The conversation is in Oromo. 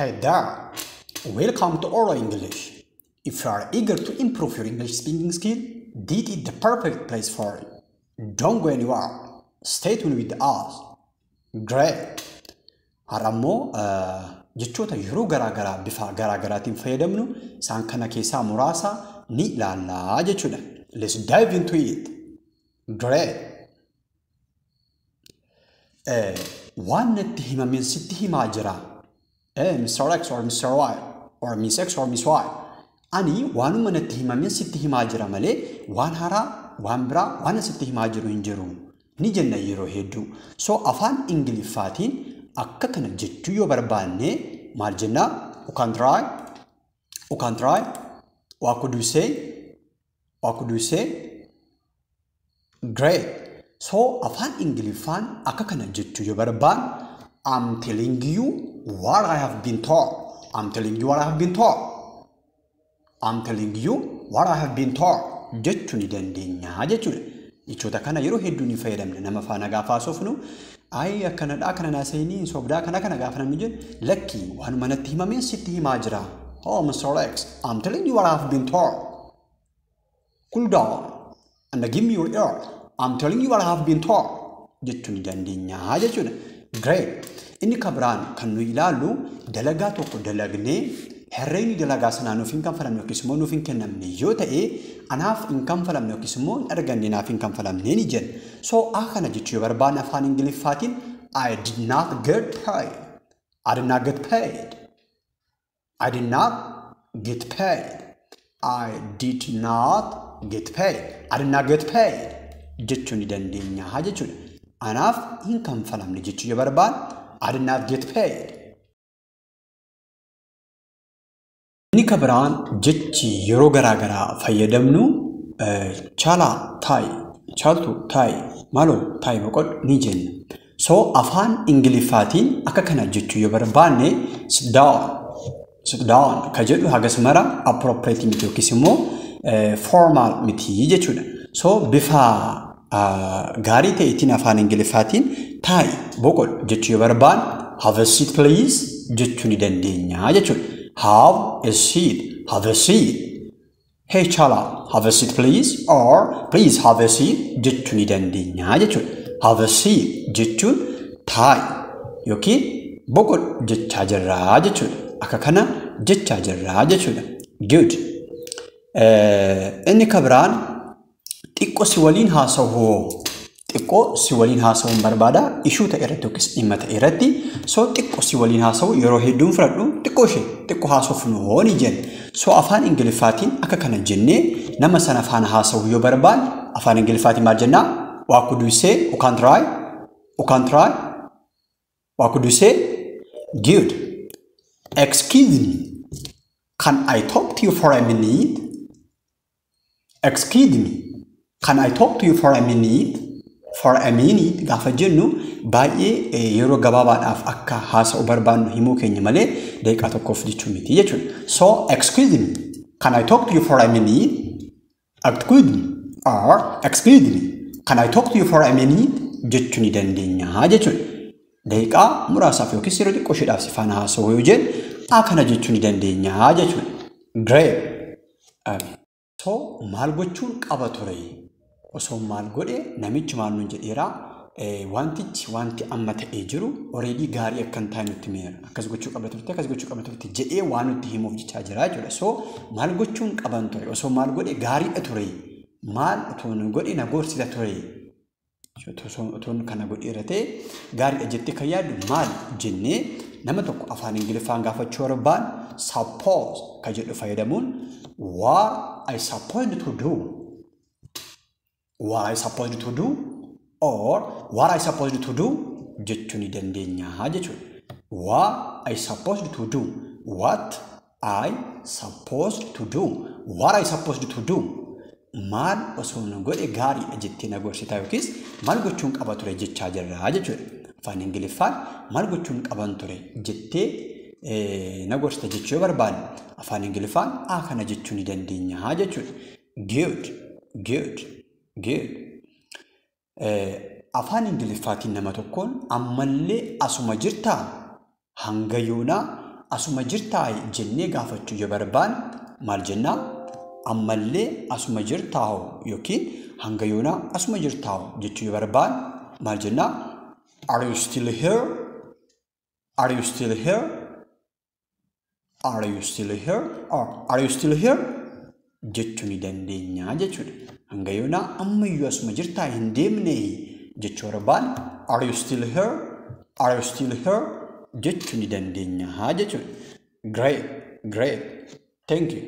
Hey there! Welcome to Oral English. If you are eager to improve your English speaking skill, this is the perfect place for you. Don't go anywhere. Stay tuned with us. Great! Har'a immoo jechoota yeroo garaagaraa bifa garaagaraatiin fayyadamnu isaan kana keessaa muraasa ni ilaallaa jechuudha. Let's dive into it. Great! Waan natti himameen sitti himaa jira. Mr. X or Mr. Y or Miss X or Miss Y. Ani waanuma natti himameen sitti himaa jira malee waan haaraa, waan biraa, waan sitti himaa jiru hin jiru. Ni jenna yeroo hedduu. So afaan Ingiliffaatiin akka kana jechuu yoo barbaanne maal jennaa? You can try. You can try. What could you say? What could you say? Great. So afaan Ingiliffaan akka kana jechuu yoo barbaanne, I'm telling you what I have been taught. I'm telling you what I have been taught. I'm telling you what I have been taught jechuu ni dandeenya jechuudha. Jechoota kana yeroo hedduu ni fayyadamna. Nama faana gaafa haasofnu, ayi akkanadha, akkana naaseenii sobdaa kana kana gaafa namni jedhu, lakki waanuma natti himameen sitti himaa jira. Oh, Mr. X, I'm telling you what I have been taught. Cool down and give me your ear. I'm telling you what I have been taught jechuu ni dandeenya jechuudha. Great. Inni kabiraan kan nuyi ilaallu dalagaa tokko dalagnee herreegni dalagaa sanaa nuuf hin kanfalamne yookiis immoo nuuf hin kennamne yoo ta'e, anaaf hin kanfalamne yookiis immoo hin arganne, naaf hin kanfalamne ni jenna. So akka kana jechuu yoo barbaanne afaan Ingiliffaatiin I did not get paid. I did not get paid. I did not get paid. I did not get paid. I did not get paid jechuu ni dandeenya jechuudha. Anaaf hin kanfalamne jechuu yoo barbaanne I did not get paid. Inni kabiraan jechi yeroo garaagaraa fayyadamnu caalaa taa'i, caaltu taa'i, maaloo taa'i boqodhu ni jenna. So afaan Ingiliffaatiin akka kana jechuu yoo barbaanne sit down, sit down ka jedhu hagas mara appropriate miti yookiis immoo formal miti jechuudha. So bifa gaarii ta'eetiin afaan Ingiliffaatiin taa'i boqodhu jechuu yoo barbaanne have a seat please jechuu ni dandeenya jechuudha. Have a seat, have a seat. Hey Chala, have a seat please, or please have a seat jechuu ni dandeenya jechuudha. Have a seat jechuun taa'i yookiin boqodhu jechaa jirraa jechuudha. Akka kana jechaa jirraa jechuudha. Good. Inni kabiraan xiqqoo si waliin haasa'uu, xiqqoo si waliin haasa'uun barbaada ishuu ta'e irratti yookiis dhimma ta'e irratti. So xiqqoo si waliin haasa'u yeroo hedduun fudhadhu, xiqqoo ishee xiqqoo haasofnu hoo ni jenna. So afaan Ingiliffaatiin akka kana jennee nama sana faana haasa'u yoo barbaanne afaan Ingiliffaatiin maal jennaa? What could you say? You can try. You can try. What could you say? Good. Excuse me. Can I talk to you for a minute? Excuse me. Can I talk to you for a minute? For a minute gaafa jennu baay'ee yeroo gabaabaadhaaf akka haasa'u barbaannu himuu keenya malee daqiiqaa tokkoof jechuu miti jechuudha. So excuse me. Can I talk to you for a minute? Excuse me. Or excuse me. Can I talk to you for a minute? Jechuu ni dandeenya jechuudha. Daqiiqaa muraasaaf yookiis yeroo xiqqoo isheedhaaf si faana haasa'u yoo jenne akkana jechuu ni dandeenya jechuudha. Great. So maal gochuun qaba ture? Osoo maal godhe namichi maal nuun jedheera, wantichi wanti amma ta'ee jiru already gaarii akka hin taane nutti himeera. Akkas gochuu qabda turte, akkas gochuu qabda turte jedhee waan nutti himuuf jechaa jira jechuudha. So maal gochuun qaban ture? Osoo maal godhe gaariidha ture? Maal otoo nu godhe na gorsita ture? Otoo kana godheera ta'e gaariidha jettee kan yaaddu maal jennee nama tokko afaan Ingiliffaan gaafachuu barbaanne suppose ka jedhu fayyadamuun what I supposed to do, what I supposed to do or what I supposed to do jechuu ni dandeenya jechuudha. What I supposed to do, what I supposed to do, what I supposed to do. Maal osoo nu godhe gaariidha jettee na gorsita yookiis maal gochuun qaba ture jechaa jirra jechuudha. Afaan Ingiliffaan maal gochuun qaban ture jettee na gorsita jechuu yoo barbaanne afaan Ingiliffaan a kana jechuu ni dandeenya jechuudha. Good, good, good. Afaan Ingiliffaatiin nama tokkoon ammallee asuma jirtaa hanga yoonaa asuma jirtaa jennee gaafachuu yoo barbaanne maal jennaa? Ammallee asuma jirtaa yookiin hanga yoonaa asuma jirtaa jechuu yoo barbaanne maal jennaa? Are you still here? Are you still here? Are you still here? Or are you still here? Jechuu ni dandeenya jechuudha. Hanga yoonaa ammayyuu asuma jirtaa hin deemne jechuu barbaanne are you still here? Are you still here? Jechuu ni dandeenya jechuudha. Great, great. Thank you.